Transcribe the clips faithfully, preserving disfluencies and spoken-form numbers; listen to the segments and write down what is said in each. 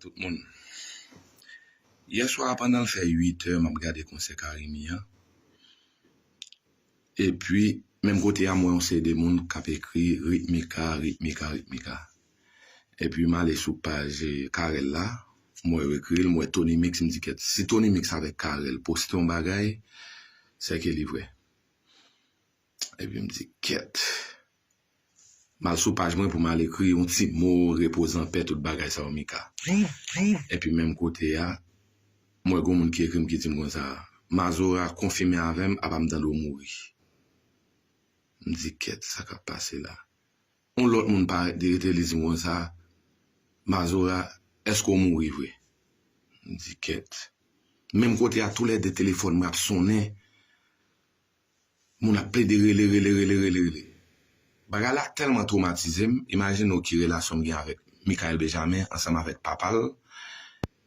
Tout moun. Yè swa a, pandan l fè uit è, m ap gade konsè Carimi an. Epi, menm kote a, m wè yon seri de moun k ap ekri Ritmika, Ritmika, Ritmika. Epi, m ale sou paj, eh, Carel la, m wè yo ekri l, m wè Tony Mix, m di, "Kèt, si Tony Mix avèk Carel poste yon bagay, sèke li vrè." Epi, m di, "Kèt." M al sou paj mwen pou m al ekri yon ti mo, repoze anpè, tout bagay sa yo, Mika. Epi menm kote a, m wè gon moun ki ekri m, ki di m konsa, "Mazora konfime avè m, apa m tande w mouri." M di, "Kèt, sa k ap pase la?" Yon lòt moun parèt de rete, li di m konsa, "Mazora, èske w mouri vre?" M di, "Kèt." Menm kote a, toulède telefòn mwen ap sonnen. Moun ap plede rele, rele, rele, rele, rele. Bagay la tèlman twomatize m, imajine w ki relasyon m gen avèk Michael Benjamin ansanm avèk papa l.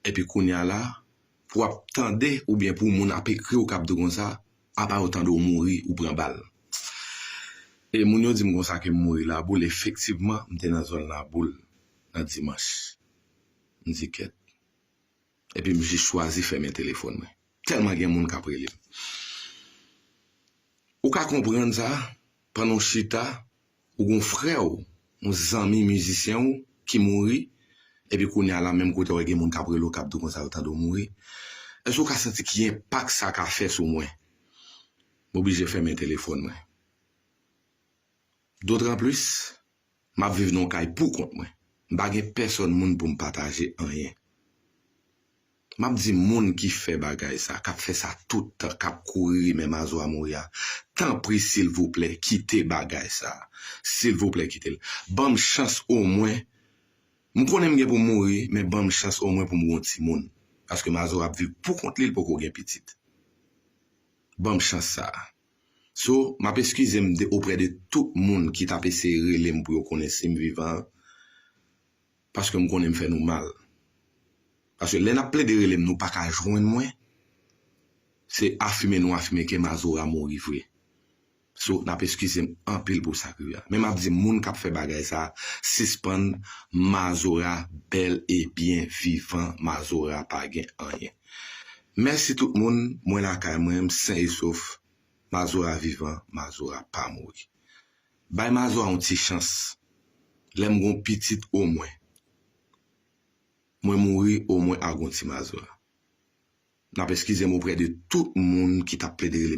Epi kounye a la, pou w ap tande oubyen pou moun ap ekri w k ap di w konsa, apa yo tande w mouri, ou pran bal. E moun yo di m konsa ke m mouri Laboul, efektivman, m te nan zòn Laboul nan dimanch. M di, "Kèt." Epi m jis chwazi fèmen telefòn mwen. Tèlman gen moun k ap rele m. Ou ka konprann sa, pandan w chita, ou gon frè w, yon zanmi mizisyen w ki mouri, epi kounye a la, menm kote w gen moun k ap rele w, k ap di w konsa yo tande w mouri. Èske w ka santi ki enpak sa ka fè sou mwen? M oblije fèmen telefòn mwen. Dotranplis, m ap viv nan yon kay pou kont mwen. M pa gen pèsòn moun pou m pataje anyen. M ap di moun ki fè bagay sa, k ap fè sa tout tan, k ap kouri rimè Mazora mouri a, tanpri, silvouplè, kite bagay sa. Silvouplè, kite l. Ban m chans omwen. M konnen m gen pou m mouri, men ban m chans omwen pou m gen yon timoun. Paske Mazora ap viv pou kont li, li poko gen pitit. Ban m chans sa a. So, m ap eskize m de, oprè de tout moun ki t ap eseye rele m pou yo konnen si m vivan, paske m konnen m fè nou mal. Paske lè n ap plede rele m, nou pa ka jwenn mwen, se afime nou afime ke Mazora mouri vre. So, n ap eskize m anpil pou sa k rive a. Men m ap di moun k ap fè bagay sa, sispann, Mazora bèl e byen vivan, Mazora pa gen anyen. Mèsi tout moun, mwen lakay mwen, m sen e sof. Mazora vivan, Mazora pa mouri. Bay Mazora yon ti chans. Lè m gon pitit omwen, mwen mouri, omwen a gon ti Mazora. N ap eskize m oprè de tout moun ki t ap plede rele